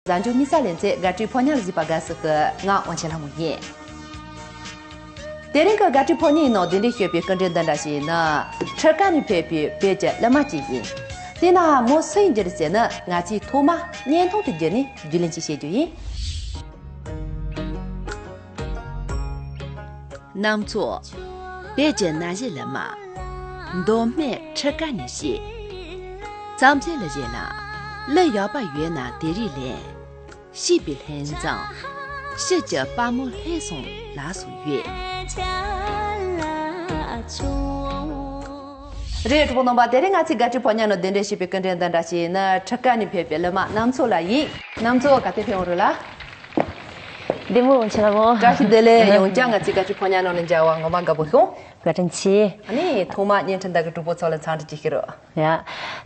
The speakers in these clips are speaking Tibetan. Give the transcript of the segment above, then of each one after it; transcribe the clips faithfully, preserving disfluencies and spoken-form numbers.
གཟའ་མཇུག་གཉིས་ས་ལེ་ཚེ་དགའ་སྤྲོའི་ཕོ་ཉ་ལ་གཟིགས་པ་དགའ་བསུ་ཞུ། ང་དབང་ཆེན་ལྷ་མོ་ཡིན། དེ་རིང་གི་དགའ་སྤྲོའི་ཕོ་ཉའི་ནང་གདན་འདྲེན་ཞུས་པའི་སྐུ་མགྲོན་འདི་འདྲ་ཞིག་ཡིན་ན། ཁྲི་ཀ་ནས་ཕེབས་པའི་བོད་ཀྱི་གླུ་མ་ཅིག་ཡིན། དེས་ན་མོ་སུ་ཡིན་རྒྱུ་རེད་ཟེར་ན། ང་ཚོས་ཐོག་མ་བརྙན་ཐུང་དེ་བརྒྱུད་ནས་རྒྱུས་ལོན་ཅིག་བྱེད་རྒྱུ་ཡིན། གནམ་མཚོ། བོད་ཀྱི་ན་གཞོན་གླུ་མ། མདོ་སྨད་ཁྲི་ཀ་ནས་གཤེགས། རྩམ་ཟན་ལ་བཞེས་ན། གླུ་ཡག་པ་ཡོད་ན་དེ་རིགས་ལེན། གཤེགས་པའི་ལྷུན་རྩེ། ཕྱི་གྱི་དཔའ་མོ་ལྷན་སོང་ལ་སོགས་ཡོད། རེད། གྲོགས་པོ་རྣམ་པ། དེ་རིང་ང་ཚོའི་དགའ་སྤྲོའི་ཕོ་ཉ་ནང་གདན་འདྲེན་ཞུས་པའི་སྐུ་མགྲོན་འདི་འདྲ་ཞིག་ཡིན་ན། ཁྲི་ཀ་ནས་ཕེབས་པའི་གླུ་མ་གནམ་མཚོ་ལགས་ཡིན། གནམ་མཚོ་ག་དེ་ཕེབས་ཡོང་རེད་ལགས། བདེ་མོ། ཡོང་ཆེ་ལ་མོ། བཀྲ་ཤིས་བདེ་ལེགས། ཡང་བསྐྱར་ང་ཚོའི་དགའ་སྤྲོའི་ཕོ་ཉ་ནང་ལ་མཇལ་བ་ངོ་མ་དགའ་པོ་བྱུང་། བཀའ་དྲིན་ཆེ། ཨ་ནི་ཐོག་མ་བརྙན་འཕྲིན་ཁང་གི་གྲོགས་པོ་ཚོ་ལ་འཚམས་འདྲི་ཅིག་ཞུ་རོགས། ཡ།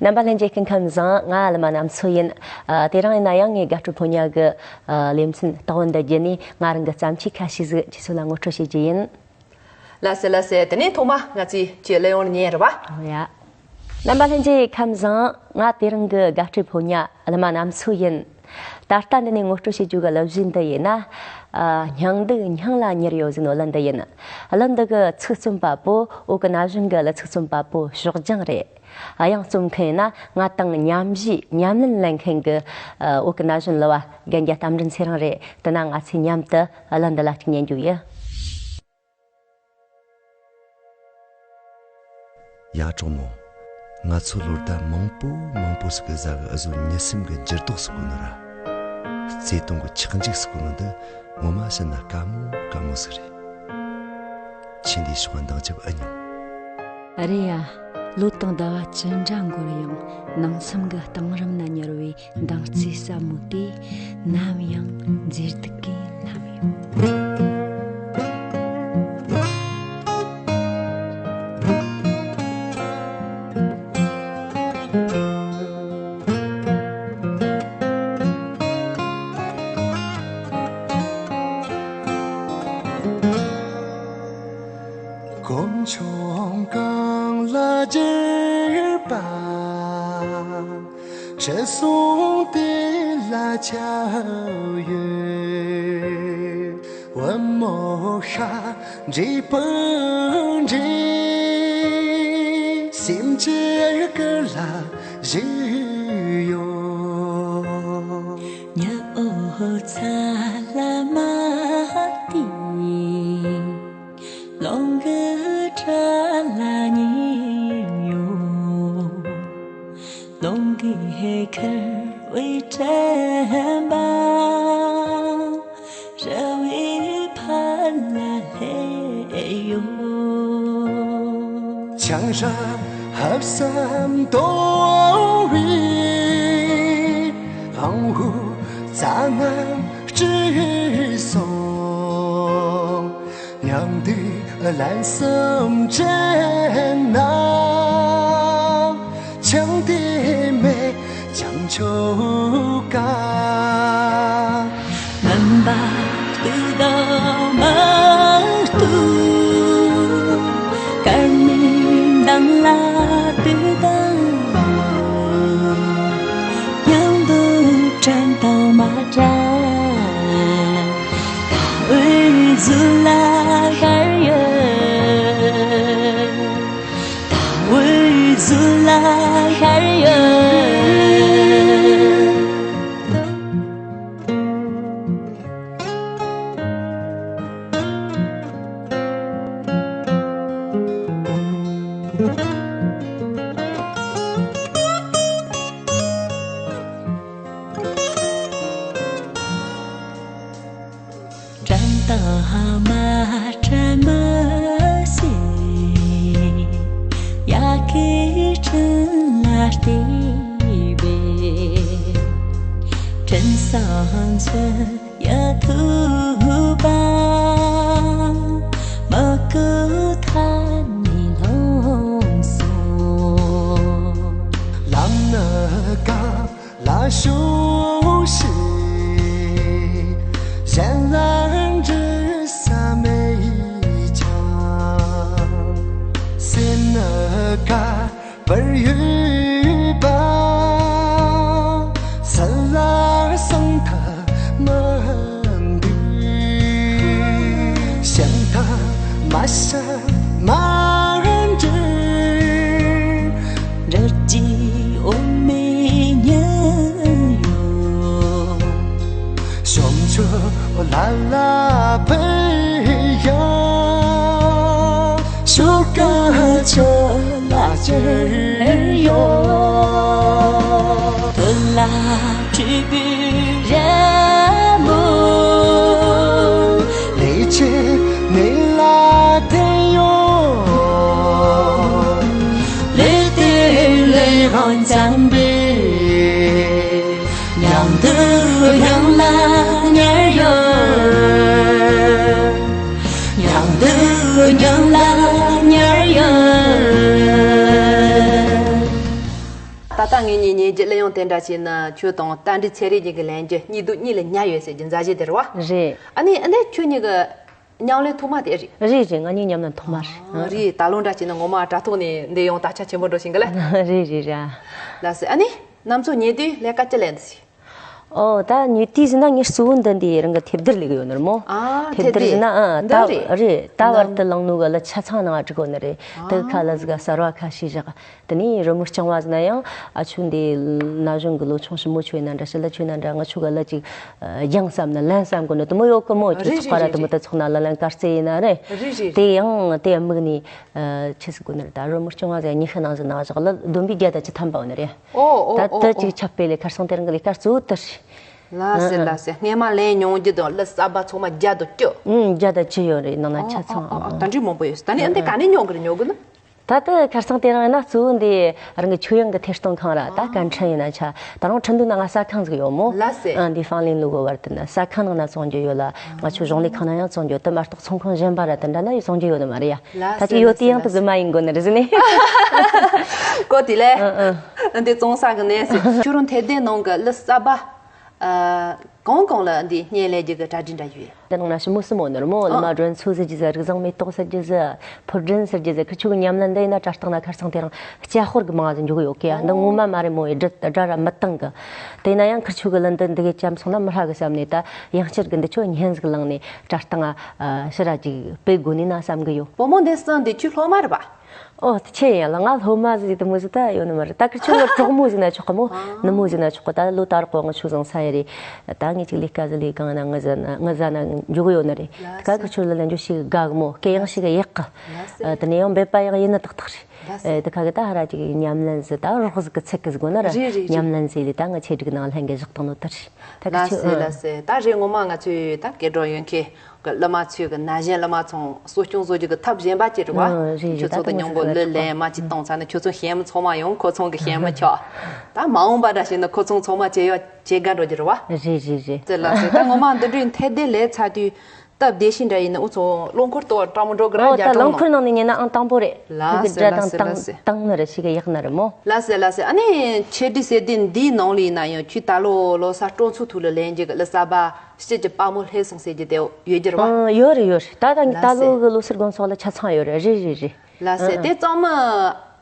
རྣམ་པ་ལྷན་རྒྱས་སྐུ་ཁམས་བཟང་། ང་གླུ་མ་གནམ་མཚོ་ཡིན། ཨ། དེ་རིང་ཡིན་ན་ཡང་ངའི་དགའ་སྤྲོའི་ཕོ་ཉ་གི། ཨ། ལེ་ཚན་ལྟ་བུ་འདི་བརྒྱུད་ནས་ང་རང་གི་བརྩམས་ཆོས་ཁ་ཤས་ཟིག་ཁྱེད་ཚོ་ལ་ངོ་སྤྲོད་བྱེད་རྒྱུ་ཡིན། ལགས་སེ་ལགས་སེ། དེ་ནས་ཐོག་མ་ང་ཚོས་ཁྱེད་གླུ་དབྱངས་ཉན་རེད་པ། ཡ། རྣམ་པ་ལྷན་རྒྱས་ཁམས་བཟང་། ང་དེ་རིང་གི་དགའ་སྤྲོའི་ཕོ་ཉ་གླུ་མ་གནམ་མཚོ་ཡིན། ད་ལྟ་འདི་ནས་ངོ་སྤྲོད་བྱེད་རྒྱུ་གི་གླུ་གཞས་འདི་ཡིན་ན། ཨ། སྙིང་སྡུག་སྙིང་ལ་ཉར་ཡོད་ཟེར་ནོ་གླུ་འདི་ཡིན། གླུ་འདི་གི་ཚིག་རྩོམ་པ་པོ་བོད་ཀྱི་ན་གཞོན་གྱི་གླུ་ཚིག་རྩོམ་པ་པོ་ཞོགས་ལྗང་རེད། དབྱངས་རྩོམ་མཁན་ཡིན་ན་ང་དང་མཉམ་གཞས་མཉམ་ལེན་ལེན་མཁན་གྱི། ཨ། བོད་ཀྱི་ན་གཞོན་གླུ་བ་རྒན་རྒྱལ་རྟ་མགྲིན་ཚེ་རིང་རེད། དེ་ན་ང་ཚོས་མཉམ་དུ་གླུ་འདི་ལ་གཅིག་ཉན་རྒྱུ་ཡིན། ཡ། གྲོགས་མོ། ང་ཚོ་ལོ་ཟླ་མང་པོ་མང་པོ་ཟིག་གི་གཟའ་གི་འུ་ཟོ་མྱི་སེམས་གི་འགྱུར་ལྡོག་ཟེར་གོ་ནོ་ར། བརྩེ་དུང་གི་ཆག་འཇིག་ཟེར་གོ་ནོ་འདི་ངོ་མ་བཤད་ན་དཀའ་མོ་དཀའ་མོ་ཟིག་རེད། ཁྱེད་འདིའི་ཕྱོགས་འདང་རྒྱབ་ཨེ་མྱོང་། རེད་ཡ། ལོ་དང་ཟླ་བ་ཅི་འདྲ་འགོར་ཡང་ནང་སེམས་གི་གཏིང་རིམ་ན་ཉར་བའི་མདངས་རྩེ་ཟབ་མོ་དེ་ནམ་ཡང་མཛེས་སྡུག་གིས་ལམ་ཡོད། དཀོན་མཆོག་གང་ལ་བགྱིས་པ། ཁྲི་སྲོང་དེ་ལ་ཁྱབ་ཡོད། བུ་མོ་ཤ་འདྲེས་སྤུན་འདྲེས། སེམས་ཀྱི་སྐུ་ལ་བཞུགས་ཡོད། ཉི་འོད་ཚ་ལ་མ་བལྟས། རླུང་གི་སྒྲ་ལ་ཉན་ཡོད། རླུང་གིས་ཁུར་བའི་དྲན་པ། ར་བའི་ཕ་ལ་སླེབས་ཡོད། ཆང་རག་ཧབ་སེམས་དོ་བའི། དབང་བོའི་རྩ་རྣམས་བཀྲུས་སོང་། ཉམས་དུས་ལན་གསུམ་དྲན་ན། ཆང་དེ་མེད་ཀྱང་ཆོག་ག། མུན་པ་དུས་དང་མ་གཏུགས། སྐར་མའི་མདངས་ལ་དུས་དང་མ་གཏུགས། མྱང་འདུག་དྲན་དང་མ་དྲན། ཟླ་འོད་གཟུགས་ལ་ཤར་ཡོད། ཟླ་འོད་གཟུགས་ལ་ཤར་ཡོད། དྲན་དང་མ་དྲན་མི་ཤེས། ཡ་གི་དྲིན་ལ་བལྟས་པས། དྲན་བསམ་ཚོར་ཡ་ཐུག་པ། མི་སྐུ་མཐའ་ནས་ལྷུང་སོང་། ལམ་ནི་གང་ལ་ཞུགས་ཤིག། གཞན་ལ་འདྲི་ས་མེད་ཀྱང་། སེམས་ནི་ག་པར་ཡོད་པ། སུ་ལ་གསང་ཐབས་ ས་མ་རན་ཏྲི་འདྲ་ཅི་འོ་མེ་ཉལ་ཡོད། ཤོམ་ཆུ་ལ་ལ་ཕེ་ཡ་ཤུ་ཀ་ཆུ་ལ་ཅེ་ཡོད། ཐུ་ལ་ཁྲི་བི་ར་མུ། ལེ་ཆེ་ནེ་ལ་ཐེ་ཡོ། ལེ་ཏེ་ལེ་ཧོན་ཙང་བེ། མྱང་དུ་མྱང་ལ་ཉར་ཡོད། མྱང་དུ་མྱང་ལ་ཉར་ཡོད། ད་ལྟ་ངེད་གཉིས་ཉན་རྒྱུ་གླུ་དབྱངས་དེ་འདྲ་བྱས་ན་ཁྱོད་དང་རྟ་མགྲིན་ཚེ་རིང་གཉིས་ཀྱི་ལེན་རྒྱུ་གཉིས་སྡུག་གཉིས་ལ་ཉར་ཡོད་ཟེར་རྒྱུ་མཛའ་གཞས་དེ་རེད་བ། རེད། ཨ་ནི་ཨ་ནི་ཁྱོད་གཉིས་ཀྱི་ཉམས་ལེན་ཐོག་མ་དེ་རེད། རེད་རེད། ང་གཉིས་ཉམས་ལེན་ཐོག་མ་རེད། ཨ། རེད། ད་ལོ་འདྲ་བྱས་ན་ངོ་མ་དྲ་ཐོག་ནས་འདི་ཡོང་དར་ཆ་ཆེན་པོ་འགྲོ་བཞིན་གི་ལ། རེད་རེད་ར། ལགས་སེ། ཨ་ནི་གནམ་མཚོ་ཉལ་དུས་ལས་ཀ་ཅི་ལས་འདི་སི། ཨོ་ད་ཉལ་དུས་ཟིན་ན་ངས་གཙོ་བོ་འདི་འདི་རང་གི་ཐེབས་རྡུལ་ལས་གི་ཡོད་ནི་རེད་མོ། ཨ། ཐེབས་རྡུལ་ཐེབས་ཟིན་ན། ཨ། རྡུལ། ད་འདི་རེད། རེད། ད་བར་དུ་ལང་ནུ་གི་ལ་ཆ་ཚང་ནང་ཨ་འགྲིག་གོ་ནི་རེད། དེ་ཁ་ལ་ཟིག་ག་གསར་བ་ཁ་ཤས་བཞག་དེ་ནས་རི་མོ་རྐྱང་བ་ཟིན་ན་ཡང་ཨ་ཆུ་འདི་ན་གཞོན་གི་ལོ་ཆུང་ཞི་མོ་ཆུ་ཡིན་ན་འདྲ་ཞི་ལ་ཆུ་ཡིན་ན་འདྲ་ང་ཆུ་ག་ལ་ཅིག་སྦྱངས་བསམ་ན་ལན་བསམ་གོ་ནི་དུ་མོ་ཡོད་གི་མོ། ཆུ་རེད་ཚོགས་པ་ར་རེད་དུ་མོ་རེད། ད་ཚོགས་ན་ལ་ལན་དཀར་རྩེ་ཡིན་ན་རེད། རེད་རེད་དེ་རེད། ཡང་དེ་དམིགས་ནས་ཆི་ཟིག་གོ་ནི་རེད། ད་རི་མོ་རྐྱང་བ་ཟིན་ཉི་ཤུ་ནང་ཟིན་ན་བཞག་ལ་བསྡོམས་པས་བརྒྱ་དང་བཅུ་ཐམ་པ་བོ་ནི་རེད། ཨོ་ཨོ་ད་ཨོ་དུ་ཨོ། ཅིག་ཆབ་སྤེལ་ལས་ཁར་སང་དེ་རང་གི་ལས་ཀ་གཙོ་བོ་དུ་རེད། ལ་སེ་ལ་སེ། སྔས་མ་ལེན་མྱོང་རྒྱུ་དང་གླུ་གསར་པ་ཚང་མ་བརྒྱ་དང་བཅུ། ཨུམ། བརྒྱ་དང་བཅུ་ཡོད་རེད། ནང་ན་ཆ་ཚང་། ཨོ་ཨོ་ཨོ། ད་འདྲི་མང་པོ་ཡོད། ད་ནི་ཨ་འདི་ག་ནས་ཉོ་གི་རེད། ཉོ་གི་ནི། ད་ལྟ་ཁར་སང་དེ་རིང་ཡིན་ན་གཙོ་བོ་འདི་རང་གི་ཆོས་དབྱིངས་ཀྱི་ཐད་གཏོང་ཁང་ར་ད་སྐད་འཕྲིན་ཡིན་ན་ཆ། ད་རུང་ཁྲིན་ཏུའུ་ན་ང་ཟ་ཁང་ཟིག་ཡོད་མོ། ལ་སེ། ཨ་འདི་ཧྥང་ལིན་ལུ་གོ་བར་དུ་ན་ཟ་ཁང་ནང་ན་བཙོང་རྒྱུ་ཡོད་ལ། ང་ཆོ་གཞུང་ལས་ཁང་ན་ཡང་བཙོང་རྒྱུ་དུ་མ་གཏོགས་ཚོང་ཁང་གཞན་པ་ར་དེ་འདྲ་ན་ཡི་བཙོང་རྒྱུ་ཡོད་ནི་མ་རེད་ཡ། ལ་ད་སེ་ཅི་ཡོད་ལ་དེ་སེ་ཡང་དུ་ལ་སེ། རྫུན་མ་ཡིན་དགོ་ནི་རེད་ཟེར་ནས། ཀོ་དེ་ལས། ཨ་ཨ། འདི་བཙོང་ས་གི་གནས་སེ། ཁྱོད་རང་ཐད་ལྡན་ནང་གི་གླུ་གསར་པ། ཨ། གང་གང་ལ་འདི་བརྙན་ལེན་རྒྱུ་གི་གྲ་སྒྲིག་འདྲ་ཡོད། དེ་ནང་ན་ཞི་མོ་སི་མོ་ནི་རི་མོ་ཨ། བླ་མ་སྒྲོན་འཚོ་ཟེར་རྒྱུ་ཟེར། རིགས་བཟང་མེ་ཏོག་ཟེར་རྒྱུ་ཟེར། ཕུར་སྒྲོན་ཟེར་རྒྱུ་ཟེར། ཁི་ཆོ་གི་ཉམས་ལེན་འདི་ཡིན་ན་དྲ་ཐོག་ན་ཁར་སང་དེ་རིང་སྐྱ་ཧོར་གི་མང་ཟིག་འཇུག་གི་ཡོད་ཀི་ཡ། འདི་ངོ་མ་མ་རེད་མོ་ཡི་སྒྲ་སྒྲ་ར་མི་བཏང་གི། དེ་ན་ཡང་ཁི་ཆོ་གི་ལན་འདི་འདི་གི་ཅམ་སོང་ན་མི་ཧྲ་གི་བསམ་ནས་ད་ཡང་བསྐྱར་གི་འདི་ཆོ་སྙན་ཟིག་བླངས་ནས་དྲ་ཐོག་ན་ཕྱི་ར་ཅིག་སྤེལ་དགོ་ནི་ན་བསམ་གི་ཡོད། བུ་མོ་འདི་སང་འདི་ཁྱོད་སློབ་མ་རེད་པ། ཨོ་ད་ཆེ་ཡ་ལ་ང་སློབ་མ་ཟིག་དུ་མོ་ཟིག་ད་ཡོད་ནི་མ་རེད། ད་ཁི་ཆོ་ལ་གྲོགས་མོ་ཟིག་ན་ཆོག་གི་མོ། ནུ་མོ་ཟིག་ན་ཆོག་གི། ད་ལོ་ད་རག་གོ་ང་ཆོ་བཟང་ས་ཡ་རེད། ད་ངས་ཅིག་ལས་ཀ་ཟིག་ལས་གང་ན་ང་ཟ་ན་ང་ཟ་ན་འཇུག་གི་ཡོད་ནི་རེད། ད་ཁི་ཆོ་ལ་ལན་འཇུ་ཞིག་དགའ་གི་མོ། སྐད་ཡང་ཞིག་ཡག་གི། དེ་ནས་ཡང་འབད་པ་ཡང་ཡིན་ནི་ཏག་ཏག་རེད། དེ་ཁ་གི་ད་ཧ་ར་ཅིག་ཉམས་ལེན་ཟིག་ད་རོགས་ཟིག་གི་ཚིག་གི་ཟིག་གོ་ན་ར། རེད་རེད་རེད། ཉམས་ལེན་ཟིག་ལས་ད་ང་ཆེ་སྒྲིག་ནང་ལྷན་གི་བཞག་བཏང་ནོ་ད་རེད། ད་ཁི་ལ་ཆོ་སེ་ཨ། ལ་སེ། ད་རེས་ངོ་མ་ང་ཚོས་ད་སྐད་གྲགས་ཡོད་མཁན་གི་གླུ་མ་ཚོས་གི་ན་གཞོན་གླུ་མ་ཚོ་གསོ་སྐྱོང་བཟོ་རྒྱུ་གི་ཐབས་གཞན་པ་ཅིག་རེད་བ། ཨ་རེད་རེད། ཁྱོད་ད་ཚོ་ད་ད་མྱོང་ང་པོ་ཚོ་གླུ་ལེན་མ་ཅིག་གཏོང་ཚར་ན་ཁྱོད་ཚོ་ཞན་མི་ཚང་མ་ཡོང་། ཁོ་ཚོ་གི་ཞན་མི་ཆགས། ད་མ་འོངས་པ་འདྲ་བྱས་ན་ཁོ་ཚོ་ཚང་མ་བྱེད་ཡ་བྱེད་དགའ་འགྲོ་རྒྱུ་རེད་བ། རེད་རེད་རེད། ཙེ་ལ་སེ། ད་ངོ་མ་འདི་འདྲའི་ཐད་དེ་ལས་ཚ་དུས་སྟབས་བདེ་ཤིང་འདྲ་ཡིན་ན་འུ་ཚོ་རླངས་འཁོར་ལྟོ་བ་སྤྲང་མོ་འགྲོ་གི་ར། ཨོ་རྒྱ་ད་གྲོང་རླངས་ནང་། འཁོར་ནང་ནས་ཉན་ན་ཨང་དང་པོ་རེད། ལ་ཁི་གི་སེ་སྒྲ་ལ་དང་སེ་ལ་བཏང་སེ། བཏང་ནི་རེད། ཞིག་གི་ཡག་ནི་རེད་མོ། ལ་སེ་ལ་སེ། ཨ་ནི་ཆེད་སྒྲིག་ཟེར་དུས་འདིའི་ནང་ལ་ཡིན་ན་ཡང་ཁྱོད་ད་ལོ་ལོ་གསར་སྤྲོ་ཚོགས་ཐོག་ལ་ལེན་རྒྱུ་གི་གླུ་གསར་པ་དཔྱིད་ཀྱི་དཔའ་མོ་ལྷས་སོང་ཟེར་རྒྱུ་དེ་ཡོད་རྒྱུ་རེད་བ། ཨང་ཡོད་རེད་ཡོད་རེད། ད་ད་ལ་ད་སེ། ལོ་གི་ལོ་སར་དགོང་ཚོགས་ལ་ཆ་ཚང་ཡོད་རེད། རེད་རེད་རེད། ལ་སེ། ཨ་ཨ། དེ་གཙང་མ་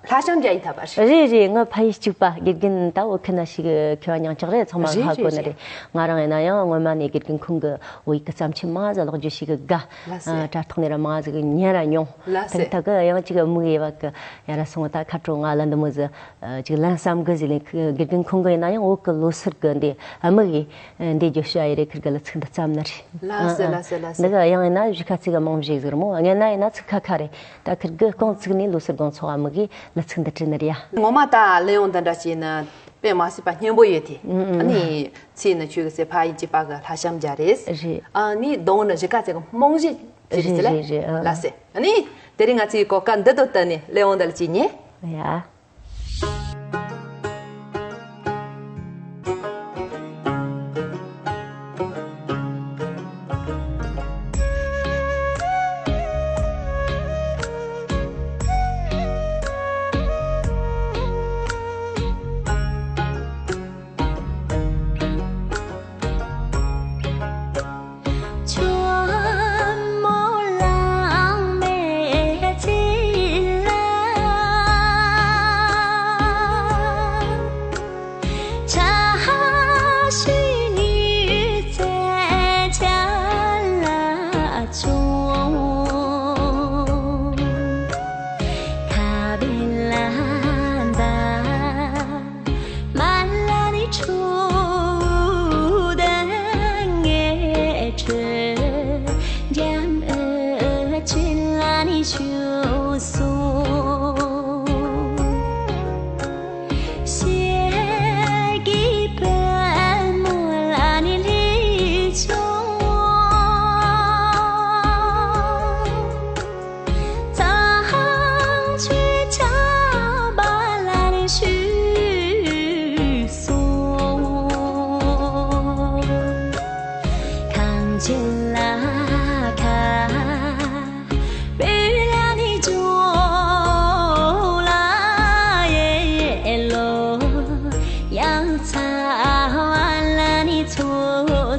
ལྷ་ཤམ་རྒྱ་ཡིན་ཐབས་པ་རེད། རེད་རེད། ང་ཕ་ཡུལ་གཅིག་པ་དགེ་རྒན་ད་འོ་ཁི་ན་ཞིག་ཁྱོད་ཉང་ཅག་རེད། ཚང་མ་རེད་ཧ་གོ་རེད་ནི་རེད། རེད། ང་རང་ཡིན་ན་ཡང་སྔོན་མ་ནས་དགེ་རྒན་ཁོང་གི་འོ་ཡིག་གི་བརྩམས་ཆོས་མང་ཟིག་ཀློག་རྒྱུ་ཞིག་གི་དགའ། ལ་སེ། ཨ་དྲ་ཐོག་ནས་ར་མང་ཟིག་ཉན་ར་མྱོང་། ལ་ད་སེ། ད་གི་ཡང་ཅིག་དམིགས་ཡེ་བ་གི་ཡ་ར་སོང་། ད་ཁ་དྲོ་ང་ལ་འདི་མོ་ཟིག་ཅིག་ལན་བསམ་གི་ཟིག་ལས། དགེ་རྒན་ཁོང་གི་ཡིན་ན་ཡང་འོ་གི་ལོ་སར་གི་འདི་དམིགས་ཡེ་འདི་རྒྱུ་ཤ་ཡི་རེད། ཁིར་གི་ལ་ཚིག་འདི་བརྩམས་ནི་རེད། ལ་སེ་ལ་སེ་ལ་སེ། འདི་གི་ཡང་ཡིན་ན་གཞིས་ཁ་ཚིག་གི་རྨང་གཞི་ཟིག་རེད་མོ། ངན་ན་ཡིན་ན་ཚིག་ཁ་ཁ་རེད། ད་ཁིར་གི་རྐང་ཚུགས་ནས་ལོ་སར་དགོང་ཚོགས་ཨ་མི་གིས་ལ་ཚིག་འདི་བྲིས་ནི་རེད་ཡ། ངོ་མ་ད་གླུ་དབྱངས་འདི་འདྲ་བྱས་ན་དཔེ་མ་སྲིད་པ་སྙན་པོ་ཡོད་དེ། ཨ་ནི་ཚེ་ནི་ཁྱོད་གི་སེ་ཕ་ཡི་གཅིག་པ་གི་ལྷ་ཤམ་རྒྱ་རེད། རེད། ཨ་ནི་གདོང་ནི་གཞིས་ཀ་ཚེ་གི་རྨང་གཞི་ཅི་རེད་ཟེར་ལ། རེད་རེད་རེད། ཨ་ལ་སེ། ཨ་ནི་དེ་རིང་ང་ཚོའི་གོ་སྐབས་འདི་དང་བསྟུན་ནས་གླུ་དབྱངས་འདི་ལ་ཅིག་ཉན། ཡ།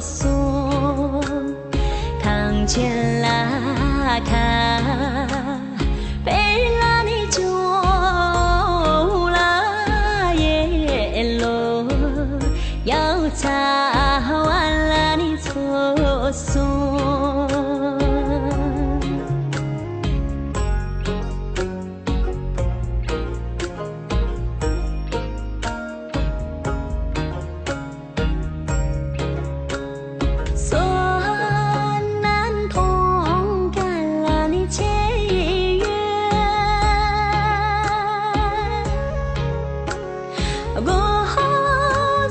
གསུང་། གངས་ཅན་ལ་ཁ་དཔེ་ལ་ནི་ཅུང་ལ་ཡེ་ལོ། ཡང་ཚ་བ་ལ་ནི་ཚོ་གསུང་། བསོད་ནམས་མཐོང་ག་ལ་ནི་ཆེ་ཡོད། སྒོ་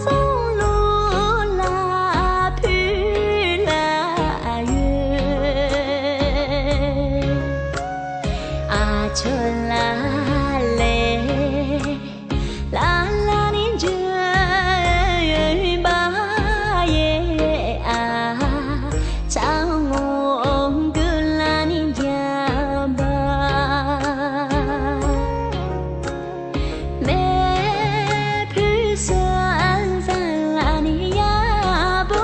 བཟང་ལུག་ལ་ཕུལ་ལ་ཡོད། ཨ་ཆོ་ལ་ལེ། ལ་ལ་ནི་འཇུ་བ་ཡེ་ཨ། ཅང་ངོ་གུ་ལ་ནི་རྒྱབ་པ། མེ་ཕུ་སོན་ཟན་ལ་ནི་ཡ་བོ།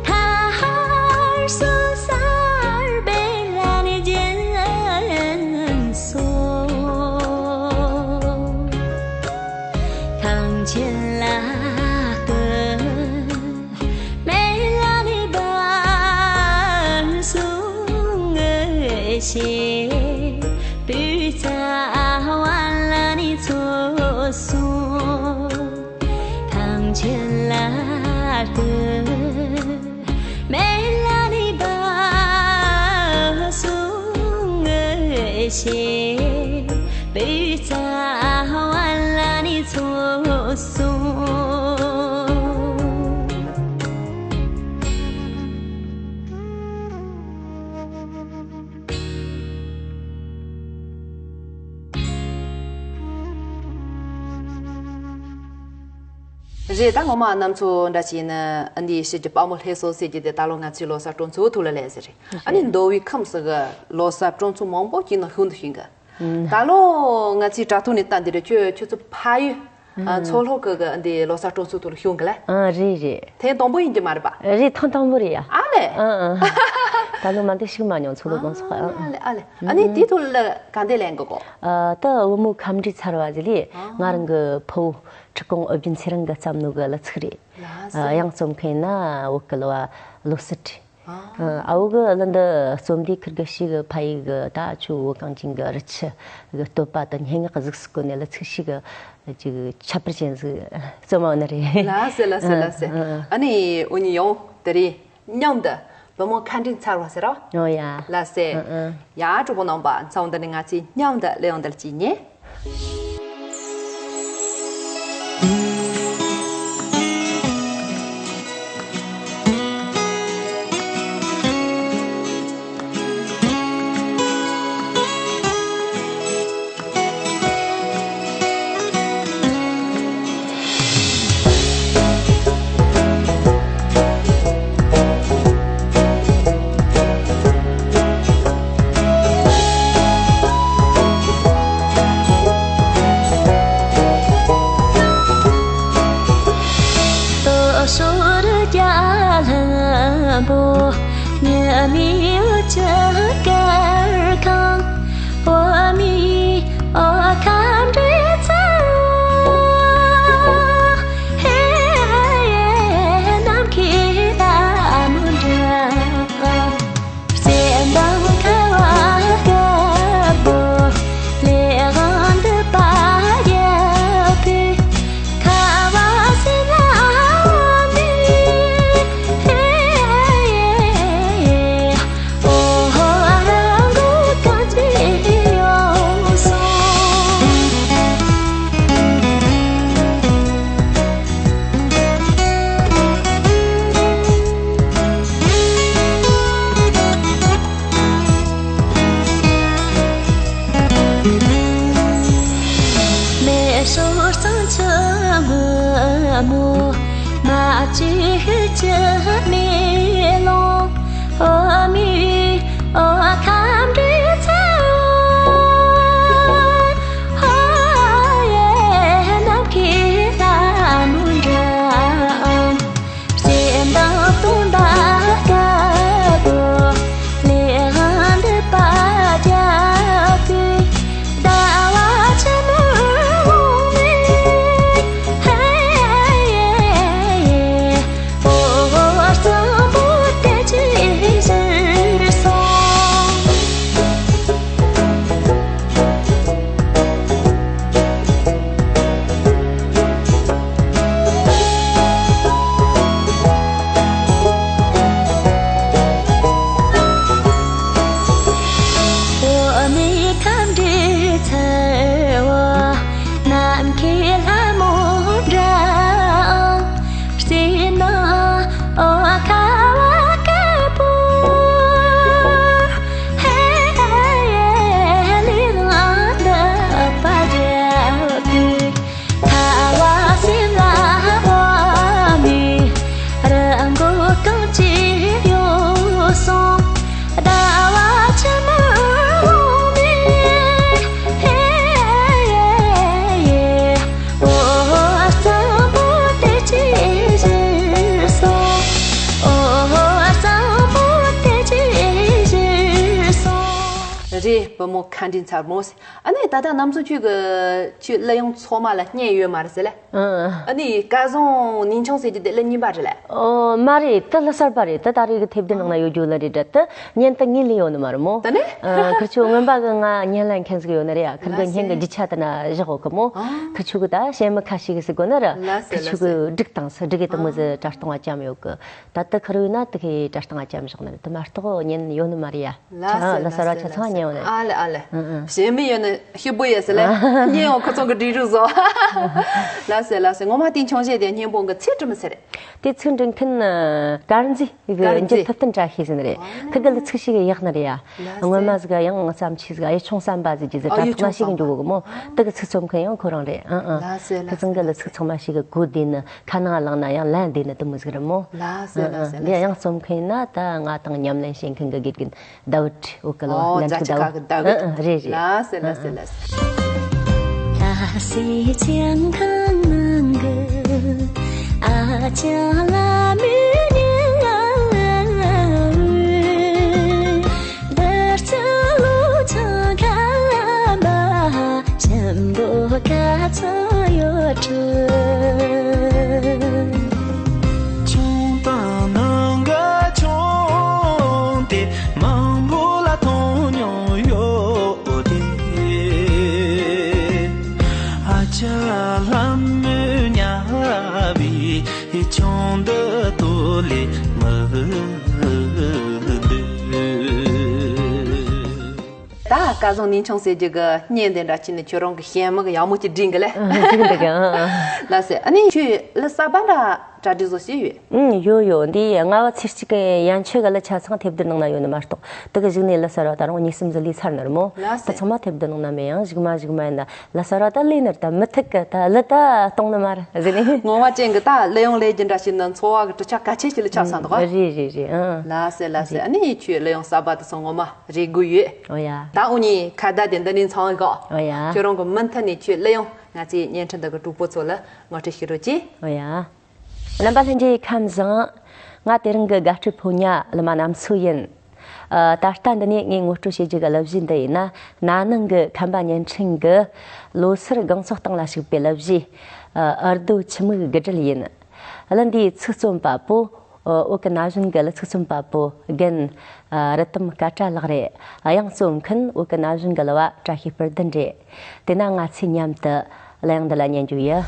ཐར་སོ་སར་བེ་ལ་ནི་ཇན་སོ། གངས་ཅན་ལ་སྐུ་མེ་ལ་ནི་བ་སུ་ངུ་ཤེས་པུ་ཚ་བ་ལ་ནི་ཚོ་སོང་། ཐང་ཆེན་ལ་ལྟོས། མེ་ལ་ནི་བ་སུ་ངུ་ཤེས། པུ་ཚ་བ་ལ་ནི་ཚོ་སོང་། རེད། ད་ངོ་མ་གནམ་མཚོ་འདྲ་ཞིག་ཡིན་ན་འདིའི་ཕྱི་རྒྱུད་དཔའ་མོ་ལྷ་སྲུང་ཟེར་རྒྱུ་དེ་ད་ལོ་ང་ཚོའི་ལོ་གསར་སྤྲོ་ཚོགས་ཐོག་ལ་སླེབས་ཟེར་རེད། ཨ་ནི་མདོ་དབུས་ཁམས་སུ་གི་ལོ་གསར་སྤྲོ་ཚོགས་མང་པོ་ཅིག་ནང་ཤུགས་འདུ་ཤིང་གི། ད་ལོ་ང་ཚོའི་དྲ་ཐོག་ནས་ལྟ་འདི་རེད། ཁྱོད་ཁྱོད་ཚོ་ཕ་ཡུལ། ཨ། མཚོ་ལྷོ་ཁུལ་གི་འདི་ལོ་གསར་སྤྲོ་ཚོགས་ཐོག་ལ་ཞུགས་གི་ལ། ཨ། རེད་རེད། ཐེངས་དང་པོ་ཡིན་གྱི་མ་རེད་པ། རེད། ཐེངས་དང་པོ་རེད་ཡ། ཨ་ལས། ཨ་ཨ། ད་ལོ་མ་འདི་ཞིག་མ་མྱོང་། མཚོ་ལྷོ་སྤྲོ་ཚོགས། ཨ། ཨ་ལས་ཨ་ལས། ཨ་ནི་དེའི་ཐོག་ལ་ག་འདྲ་ལེན་གི་གོ། ཨ། ད་བུ་མོ་ཁམས་འདྲིས་ཚར་བ་ཟིག་ལས། ང་རང་གི་ཕུ་བོ་ཁྲི་ཀོང་ཨོ་རྒྱན་ཚེ་རིང་གིས་བརྩམས་ནོ་གི་གླུ་ཚིག་རེད། ལགས་སོ། ཨ། དབྱངས་རྩོམ་མཁན་ན་བོད་ཀྱི་གླུ་བ་བློ་གསལ་རེད། ཨ། ཨ་བོ་གི་གླུ་འདི་རྩོམ་དུས་ཁུར་གི་ཞིག་གི་ཕ་ཡུལ་གི་ད་ཆུ་བོ་གངས་ཅན་གི་རི་ཆུ་གི་བསྟོད་པ་དང་སྙན་ངག་གི་གཟུགས་སུ་བཀོད་ནས་གླུ་ཚིག་ཞིག་གི་ཅིག་ཁྱད་པར་ཅན་ཟིག་རྩོམ་མ་ནི་རེད། ལགས་སེ་ལགས་སེ་ལགས་སེ། ཨ་ནི་འུ་གཉིས་ཡང་དེ་རིང་མཉམ་དུ་བུ་མོ་ཁ་འདྲིས་ཚར་བ་ཟེར་རོ། ཨོ་ཡ། ལགས་སེ། ཡ། གྲོགས་པོ་རྣམ་པ། མཚམས་འདི་ནས་ང་ཚོས་མཉམ་དུ་གླུ་དབྱངས་འདི་ལ་བཅུག་ཉན། ཨེ་བུ་མོ་མཁའ་འགྲོའི་མཚར་མོ་ཟེར། ཨ་ནི་ད་ལྟ་ནམ་སོ་ཁྱོད་ཀྱི་ཁྱོད་གླུ་དབྱངས་ཚང་མ་ལ་བརྙན་ཡོད་མ་རེད་ཟེར་ལ། ཨང་། ཨ་ནི་སྐལ་བཟང་ཉིན་ཆུང་ཟེར་གྱི་དེ་གླུ་གཉིས་པ་རེད་ལ། ཨོ་མ་རེད། དེ་གླུ་གསར་པ་རེད། དེ་ད་རེས་ཀྱི་དེབ་འདི་ནང་ན་ཡོད་རྒྱུ་ལ་རེད་དྲ། དེ་བརྙན་དེ་ངས་ལེན་ཡོད་ནི་མ་རེད་མོ། ད་ནི། ཨ། ཁིར་ཆོ་སྔོན་པ་གི་ང་བརྙན་ལེན་མཁན་ཟིག་ཡོད་ནི་རེད་ཡ། ཁིར་གི་ལགས་སེ། བརྙན་གི་རྒྱུ་ཆ་དེ་ན་བཞག་ཡོད་གི་མོ། ཨང་། ཁིར་ཆོ་གི་ད་གཞས་མི་ཁ་ཤས་གི་ཟིག་གོ་ནི་ར། ལགས་སེ། ཁིར་ཆོ་ལགས་སེ། གི་སྒྲིག་སྟངས་སུ་སྒྲིག་གི་དེ་མོ་ཟིག་ཨང་། སྒྲ་གཏོང་བ་ཅམ་ཡོད་གི། ད་དེ་ཁིར་ཡོད་ན་དེ་གི་སྒྲ་གཏོང་བ་ཅམ་བཞག་ནི་རེད། དེ་མ་གཏོགས་བརྙན་ཡོད་ནི་མ་རེད་ཡ། ལགས་སེ། ཨ། ལགས་སེ། གླུ་གསར་བ་ཆ་ཚང་བརྙན་ཡོད་ནི་རེད། ཨ་ལེ་ཨ་ལེ། ཨང་ཨང་། གཞས་མི་ཡོད་ནི་ཤི་བོ་ཡོད་ཟེར་ལ། ཨ། བརྙན་ཡང་ཁོ་ཚོ་གི་སྒྲིག་རུས་བཟོ། ལགས་སེ་ལགས་སེ། ངོ་མ་དེ་ཆུང་བཤད་དེ་སྙན་པོ་གི་ཚིག་འབྲི་མི་ཟེར། དེ་ཚིག་འབྲི་མཁན་ནི་དཀར་མཛེས་གི་དཀར་མཛེས། འཇུ་ཐུབ་བསྟན་བཀྲ་ཤིས་ཟེར་ནི་རེད། ཨ། ཁི་གི་གླུ་ཚིག་ཞིག་ཡག་ནི་རེད་ཡ། ལགས་སེ། སྔོན་མ་ཟིག་ཡང་བརྩམས་ཆོས་ཟིག་གཡུ་ཆུང་བསམ་པ་ཟེར་གྱི་ཟིག་ཨ། དྲ་གཡུ་ཐོག་མ་ཆུང་ཞིག་གི་བསམ་པ། འགྱོ་གི་མོ། ཨ། དེ་གི་ཚིག་རྩོམ་མཁན་ཡང་ཁོ་རང་རེད། ཨ་ཨ། ལགས་སེ་ལགས་སེ། ཁི་ཚང་གི་གླུ་ཚིག་ཚང་མ་ཞིག་གི་གོ་བདེ་ནི། ཁ་ནང་བླངས་ན་ཡང་ལན་བདེ་ནི་དེ་མོ་ཟིག་རེད་མོ། ལགས་སེ་ཨ་ཨ། ལགས་སེ་འདི་ལགས་སེ། ཡང་རྩོམ་མཁན་ན་ད་ང་དང་ཉམས་ལེན་བྱེད་མཁན་གི་དགེ་རྒན་ཟླ་བུ་ཁྲི་འོ་སྐལ་བ། ཨོ་ལན་ཅི་ཀ་ཟླ་བུ་ཁྲི་འོ་སྐལ་བ། ཨ་ཨ། རེད་རེད། ལགས་སེ་ལགས་སེ། ཨ་ཨ། ལགས་སེ། ལྷ་སའི་བྱང་ཁང་ནང་གི་ཨ་ཅག་ལྷ་མོའི་ཉལ་ང་འུ་འདིར་ཚ་ལུ་ཚང་ཁ་བ་ཆེན་པོ་ག་ཚོད་ཡོད་དྲི། ཆུང་དང་ནང་ག་ཆུང་དེ་མང་པོ་ལ་མཐོང་མྱོང་ཡོད་དེ། ཨ་ཅག་ལྷ་མོའི་ཉལ་བའི་ཆུང་འདི་ཏོ་ལེ་མི་འདུག་ད་སྐལ་བཟང་ཉིན་ཆུང་ཟེར་རྒྱུ་གི་བརྙན་དེ་འདྲ་ཅིག་ནི་ཁྱོད་རང་གི་གཞས་མི་གི་ཡག་མོ་ཅིག་བསྒྲིགས་གི་ལེ། ཨ་ཨ། བསྒྲིགས་འདུག་གི། ཨ་ཨ། ལགས་སེ། ཨ་ནི་ཁྱོད་གླུ་གསར་པ་འདྲ་གྲ་སྒྲིག་བཟོ་བྱས་ཡོད། ཨང་། ཡོད་ཡོད། འདི་ལྔ་བ་ཚེས་གཅིག་གི་ཡན་ཆོད་གི་གླུ་ཆ་ཚང་དེབ་འདི་ནང་ན་ཡོད་ནི་མ་གཏོགས། དེ་གི་གཞུག་ནས་གླུ་གསར་བ་ད་རུང་གཉིས་གསུམ་ཟིག་ལས་ཚར་ནི་རེད་མོ། ལགས་སེ། ད་ཚང་མ་དེབ་འདི་ནང་ན་མེད། ཡང་གཞུག་མ་གཞུག་མ་ཡིན་ན་གླུ་གསར་བ་ད་ལས་ནི་རེད། ད་མི་ཐུབ་གི། ད་གླུ་ད་གཏོང་ནི་མ་རེད་ཟེར་ནས། ངོ་མ་ཅན་གི་ད་གླུ་དབྱངས་ལས་རྒྱུ་འདྲ་ཞིག་ནི་འཚོ་བ་གི་གྲུབ་ཆ་གལ་ཆེ་ཞིག་ལ་ཆགས་སོང་འདུག་ག། རེད་རེད་རེད། ཨང་། ལགས་སེ་ལགས་སེ། རེད། ཨ་ནི་ཁྱོད་གླུ་དབྱངས་གསར་པ་དེ་ཚོ་ངོ་མ་རེད་དགོས་ཡོད། ཨོ་ཡ། ད་འུ་གཉིས་ཁ་བརྡ་དེ་འདི་ནས་ཚང་གོ། ཨོ་ཡ། ཁྱོད་རང་གི་མུ་མཐུད་ནས་ཁྱོད་གླུ་དབྱངས་ང་ཚོའི་བརྙན་འཕྲིན་འདི་གི་གྲོགས་པོ་ཚོ་ལ་ངོ་སྤྲོད་ཞུ་རོགས་གྱིས། ཨོ་ཡ། རྣམ་པ་ལྷན་རྒྱས་ཁམས་བཟང་། ང་དེ་རིང་གི་དགའ་སྤྲོའི་ཕོ་ཉ་གླུ་མ་ནམ་སོ་ཡིན། ཨ། ད་ལྟ་འདི་ནས་ངས་ངོ་སྤྲོད་བྱེད་རྒྱུ་གི་གླུ་གཞས་འདི་ཡིན་ན། ན་ནིང་གི་ཁམས་པ་བརྙན་འཕྲིན་གྱི་ལོ་སར་སྒང་ཚོགས་སྟེང་ལ་ཞུགས་པའི་གླུ་གཞས། ཨ། འུར་རྡོ་ཆུ་མིག་དགུ་སྒྲིལ་ཡིན། གླུ་འདིའི་ཚིག་རྩོམ་པ་པོ། ཨ། བོད་ཀྱི་ན་གཞོན་གྱི་གླུ་ཚིག་རྩོམ་པ་པོ་རྒན། ཨ། རི་དམ་སྐད་སྒྲ་ལགས་རེད། དབྱངས་རྩོམ་མཁན་བོད་ཀྱི་ན་གཞོན་གྱི་གླུ་བ་བཀྲ་ཤིས་སྤུར་ལྡན་རེད། དེས་ན་ང་ཚོས་མཉམ་དུ་གླུ་དབྱངས་འདི་ལ་ཉན་རྒྱུ་ཡིན།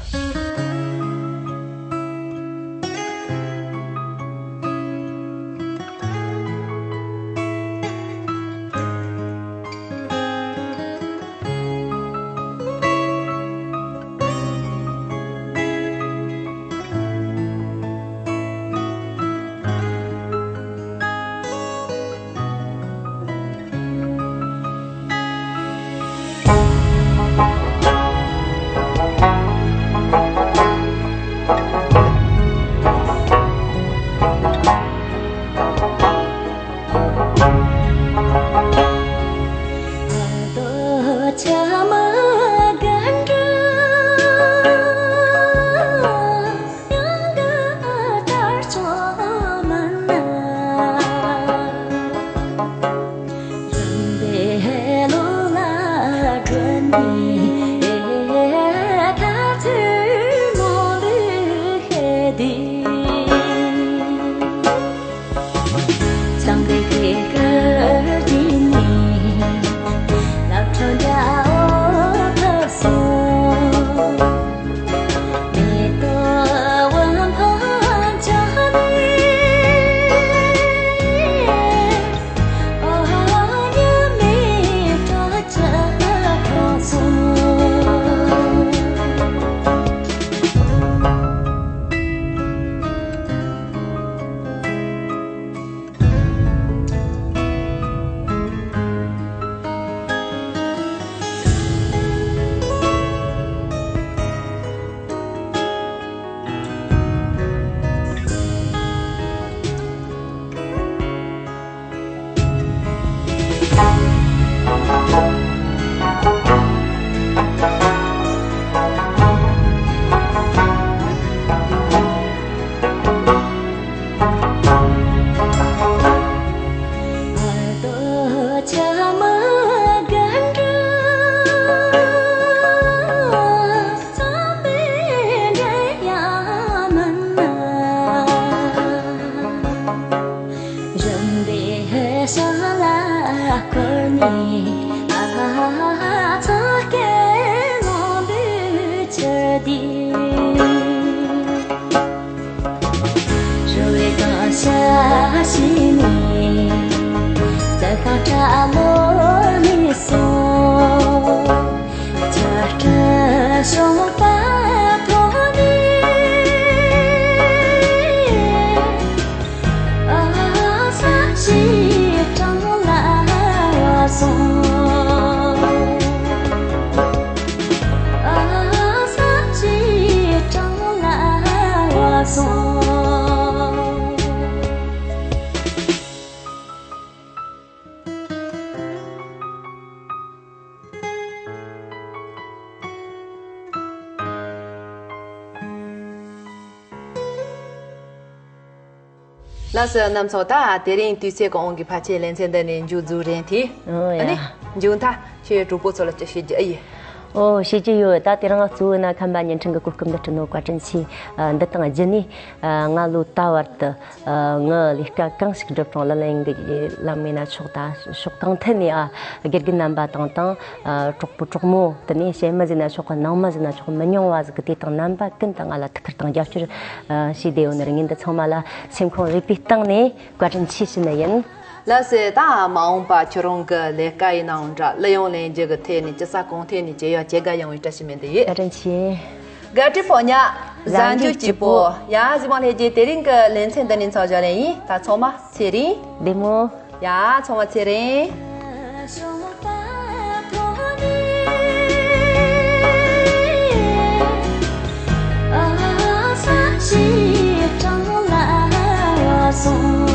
ལགས་སོ། རྣམ་ཚོ། ད་དེ་རིང་དུས་ཚོད་ཀྱི་དབང་གིས་ཕལ་ཆེར་ལེ་ཚན་འདི་ནས་མཇུག་རྫོགས་རན་ཐལ། ཨོ་ཡ། ཨ་ནི་མཇུག་མཐར་ཁྱེད་གྲོགས་པོ་ཚོ་ལ་ཅི་བཤད་རྒྱུ་ཨེ་ཡིན། ཨོ། བཤད་རྒྱུ་ཡོད། ད་དེ་རིང་གཙོ་བོ་ན་ཁམས་པ་བརྙན་འཕྲིན་གྱི་གོ་སྐབས་འདི་སྤྲད་ནོ་བཀའ་དྲིན་ཆེ། ཨ། འདི་དང་རྗེས་ནས། ཨ། ང་ལོ་ད་བར་དུ། ཨ། ངའི་ལས་ཀ་གང་ཞིག་སྒྲུབ་རུང་ལ་ལན་གྱི་ལམ་མིན་ན་ཆོག་ད་ཕྱོགས་གང་ཐད་ནས། ཨ། དགེ་རྒན་རྣམ་པ་དང་དང་། ཨ། གྲོགས་པོ་གྲོགས་མོ། དེ་ནས་གཤེད་མ་ཟེར་ན་ཆོག་གི། ནང་མ་ཟེར་ན་ཆོག་གི། མི་ཉུང་བ་ཟིག་གི་དེ་དང་རྣམ་པ་ཀུན་ཏུ་ང་ལ་ཐུགས་ཁུར་དང་རྒྱབ་སྐྱོར། ཨ། བྱས་བསྡད་ཡོད་ནི་རེད། ངས་འདི་ཚང་མ་ལ་སེམས་ཁོང་རུས་པའི་གཏིང་ནས་བཀའ་དྲིན་ཆེ་ཞུ་ནི་ཡིན། ལགས་སོ། ད་མ་འོངས་པ་ཁྱོད་རང་གི་ལས་ཀ་ཡིན་ནའང་འདྲ། གླུ་དབྱངས་ལེན་རྒྱུ་གི་ཐད་ནས་ཅི་ས་གང་ཐད་ནས་བྱེད་ཡག་ཇེ་དགའ་ཡོང་བའི་བཀྲ་ཤིས་སྨོན་འདུན་ཡོད། བཀའ་དྲིན་ཆེ། དགའ་སྤྲོའི་ཕོ་ཉ། གཟའ་མཇུག་སྐྱིད་པོ། ཡ། གཟིགས་མོ་ལྷན་རྒྱས། དེ་རིང་གི་ལེ་ཚན་འདི་ནས་མཚམས་བཞག་ལེ་ཡིན། ད་ཚང་མ་ཚེ་རིང་། བདེ་མོ། ཡ། ཚང་མ་ཚེ་རིང་།